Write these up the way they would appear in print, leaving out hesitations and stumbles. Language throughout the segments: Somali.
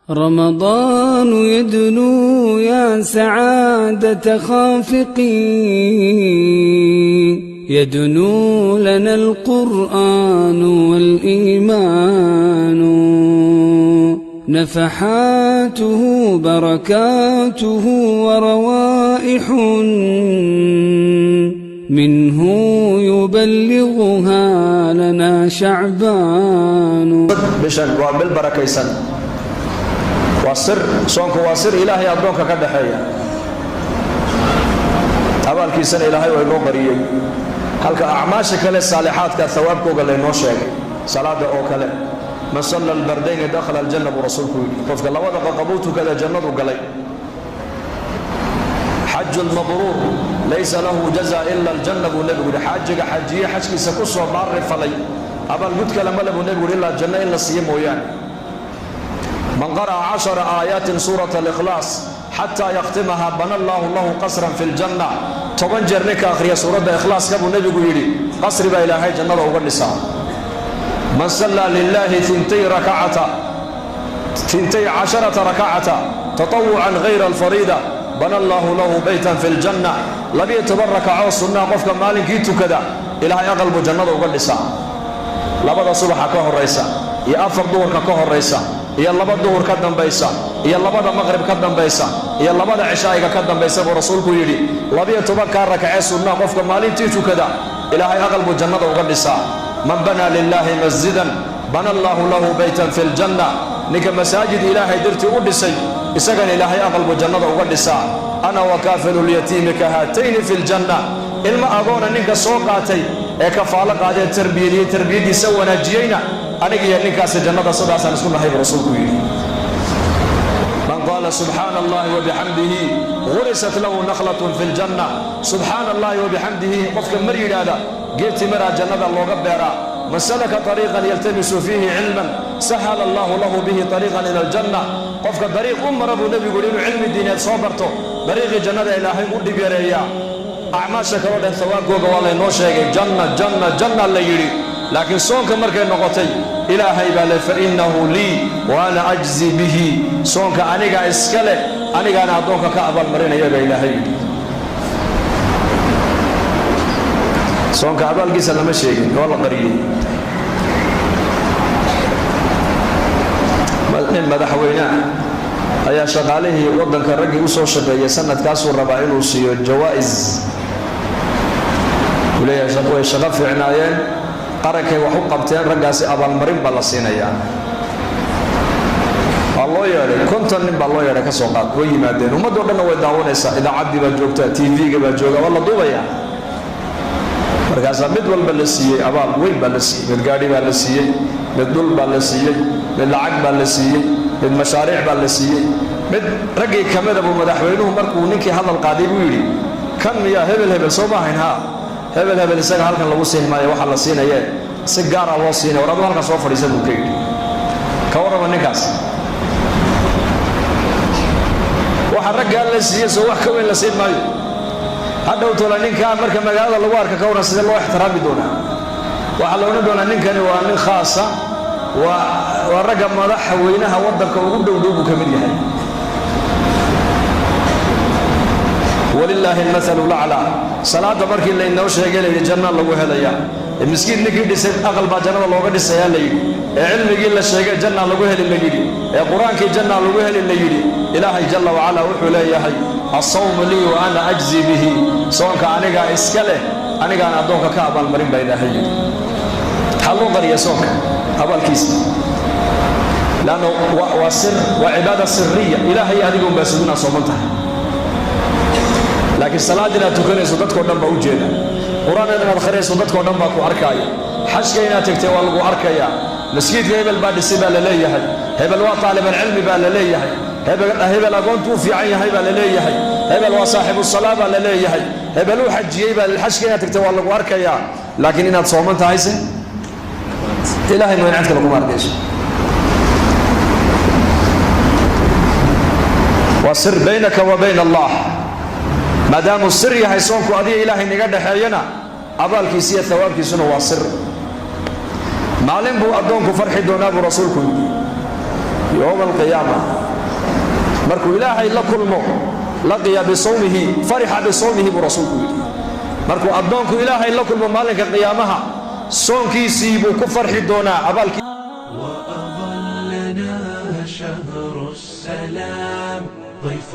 رمضان يدنو يا سعادة خافقين، يدنو لنا القرآن والإيمان، نفحاته بركاته وروائح منه يبلغها لنا شعبان. Bishan waa bil barakaysan. Waa sir soonku, waa sir Ilaahay addoonka ka dhaxeeya. Abaalkiisana Ilaahay waa inoo qariyey, halka acmaasha kale saalixaadka hawaabkooga laynoo sheegay. Salaada oo kale, "Man salla albardayni dakhala aljanna," buu Rasuulku yidhi. Qofka labada qaqabuu tukada jannadu galay. "Xaju lmabruur laysa lahu jaza ila aljanna," buu Nebigu yidhi. Xaajiga xajiye xajkiisa ku soo baari falay abaalgud kale male, buu Nebigu yidhi, ilaa janno in la siiyo mooyaane. "Man qara'a 10 aayaatin suurata alikhlaas xataa yakhtimaha bana Allahu lahu qasran fi ljanna." 10 jeer ninka akhriya suuradda Ikhlaaska, buu Nebigu yidhi, qasri baa Ilaahay jannada uga dhisaa. "Man sallaa lilahi 12 rakacata tatawucan hayra alfariida bana Allahu lahu baytan fi ljanna." 12 rakacoo sunnaa qofka maalinkii tukada, Ilaahay aqal buu jannada uga dhisaa. Labada subaxa ka horaysa iyo afar duhurka ka horaysa iyo laba duhur ka dambaysa iyo labada maqrib ka dambaysa iyo labada cishaa'iga ka dambaysa, buu Rasuulku yidhi, 12-kaa rakacee sunnaa qofka maalintii tukada, Ilaahay aqal buu jannada uga dhisaa. "Man banaa lilaahi masjidan bana Allaahu lahu baytan fi ljanna." Ninka masaajid Ilaahay dartii u dhisay, isagana Ilaahay aqal buu jannada uga dhisaa. "Ana wakaafilu lyatiimi ka haatayni fi ljanna." Ilmo agoona ninka soo qaatay ee kafaalo qaadee tarbiyadiyey, tarbiyadiisa wanaajiyeyna, aniga iyo ninkaasi jannada sidaasaan isku nahay, buu Rasuulku yidhi. "Man qaala subxaana Allahi wabixamdihi gurisat lahu nakhlatun fi ljanna." Subxaana Allahi wabixamdihi qofka mar yidhaahda, geed timiraa jannada looga beeraa. "Man salaka طariiqan yaltamisu fiihi cilman sahala Allahu lahu bihi طariiqan ila aljanna." Qofka dariiq u mara, buu Nebigu yidhi, inuu cilmi diineed soo barto, dariiqii jannada Ilaahay u dhib yareeyaa. Acmaasha kaloo dhan hawaabkooga waa laynoo sheegay, janna, janna, janna la yidhi. Laakiin soonka markay noqotay, Ilaahay baa le, "Fainnahu lii wa ana ajzi bihi." Soonka anigaa iska leh, anigaana addoonka ka abaalmarinaya, baa Ilaahay yidhi. Soonka abaalkiisa lama sheegin, waa la qariyey. Nin madaxweynea ayaa shaqaalihii waddanka raggii u soo shaqeeyay sanadkaasuu rabaa inuu siiyo jawaa'is. Uu leeyahay way shaqo fiicnaayeen, qarankay wax u qabteen raggaasi, abaalmarin baa la siinayaa. Waa loo yeedhay, 50 nin baa loo yeedhay, ka soo qaad. Way yimaadeen, ummaddo dhanna way daawanaysaa, idaacaddii baa joogtaa, TV-ga baa jooga, waa la duubayaa. Markaasaa mid walba la siiyey, abaal weyn baa la siiyey. Mid gaadhi baa la siiyey, mid dhul baa la siiyey, mid lacag baa la siiyey, mid mashaariic baa la siiyey. Mid raggii ka mida buu madaxweynuhu markuu ninkii hadal qaaday buu yidhi, "Kan miyaa hebel hebel soo maahayn? Haa, hebel hebel. Isaga halkan lagu siin maayo waxaa la siinayee, si gaara loo siinaya. War, aduu halkan soo fadhiisa," buu ka yidhi. Ka warrama ninkaas, waxa raggaa la siiyey soo wax ka weyn la siin maayo? Hadhow tola ninkaa marka magaalada lagu arka, ka warran sidee loo ixtiraami doonaa? Waxaa la odhan doonaa ninkani waa nin khaasa, waa ragga madaxweynaha waddanka ugu dhow dhow buu ka mid yahay. Walilaahi almathalu laclaa. Salaadda markii laynoo sheegay, layidhi janna lagu helayaa, ee miskiin ninkii dhisay aqal baa jannada looga dhisayaa la yidhi, ee cilmigii la sheegay janna lagu heli la yidhi, ee Qur-aankii janna lagu heli la yidhi, Ilaahay jalla wacalaa wuxuu leeyahay, "Asawmu lii wa ana ajzi bihi." Soonka anigaa iska leh, anigaana addoonka ka abaalmarin, baa Ilaahay yidhi. Maxaa loo qariya soonka abaalkiisa? Lanno waa sir, waa cibaada siriya. Ilaahay adiga unbaa sugunaa sooman tahay. Laakiin salaad inaad tukanayso dadkao dhan baa u jeeda, Qur-aan inaad akhriyayso dadkao dhan baa ku arkaaya, xajka inaad tegtay waa lagu arkayaa, maskiidka hebel baa dhisay baa la leeyahay, hebel waa taalibalcilmi baa la leeyahay, hebel agoontu u fiican yahay baa la leeyahay, hebel waa saaxibu salaa baa la leeyahay, hebel u xajiyey baa. Xajka inaad tegtay waa lagu arkayaa, laakiin inaad sooman tahayse Ilahay mooyaan cid kale kuma arkayso. Waa sir baynaka wa bayna Allah. Maadaamuu sir yahay soonku adiga Ilaahay naga dhexeeyana, abaalkiisa iyo hawaabkiisuna waa sir. Maalin buu addoonku farxi doonaa, buu Rasuulku yidhi. Yowma alqiyaama markuu Ilaahay la kulmo, laqiya bisawmihi, farixa bisawmihi, buu Rasuulku yidhi. Markuu addoonku Ilaahay la kulmo maalinka qiyaamaha, soonkiisii buu ku farxi doonaa abaalkii. وأظلنا شهر السلام، ضيف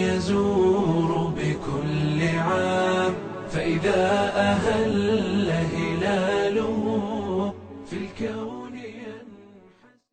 يزور بكل عام، فإذا أهل هلاله في الكون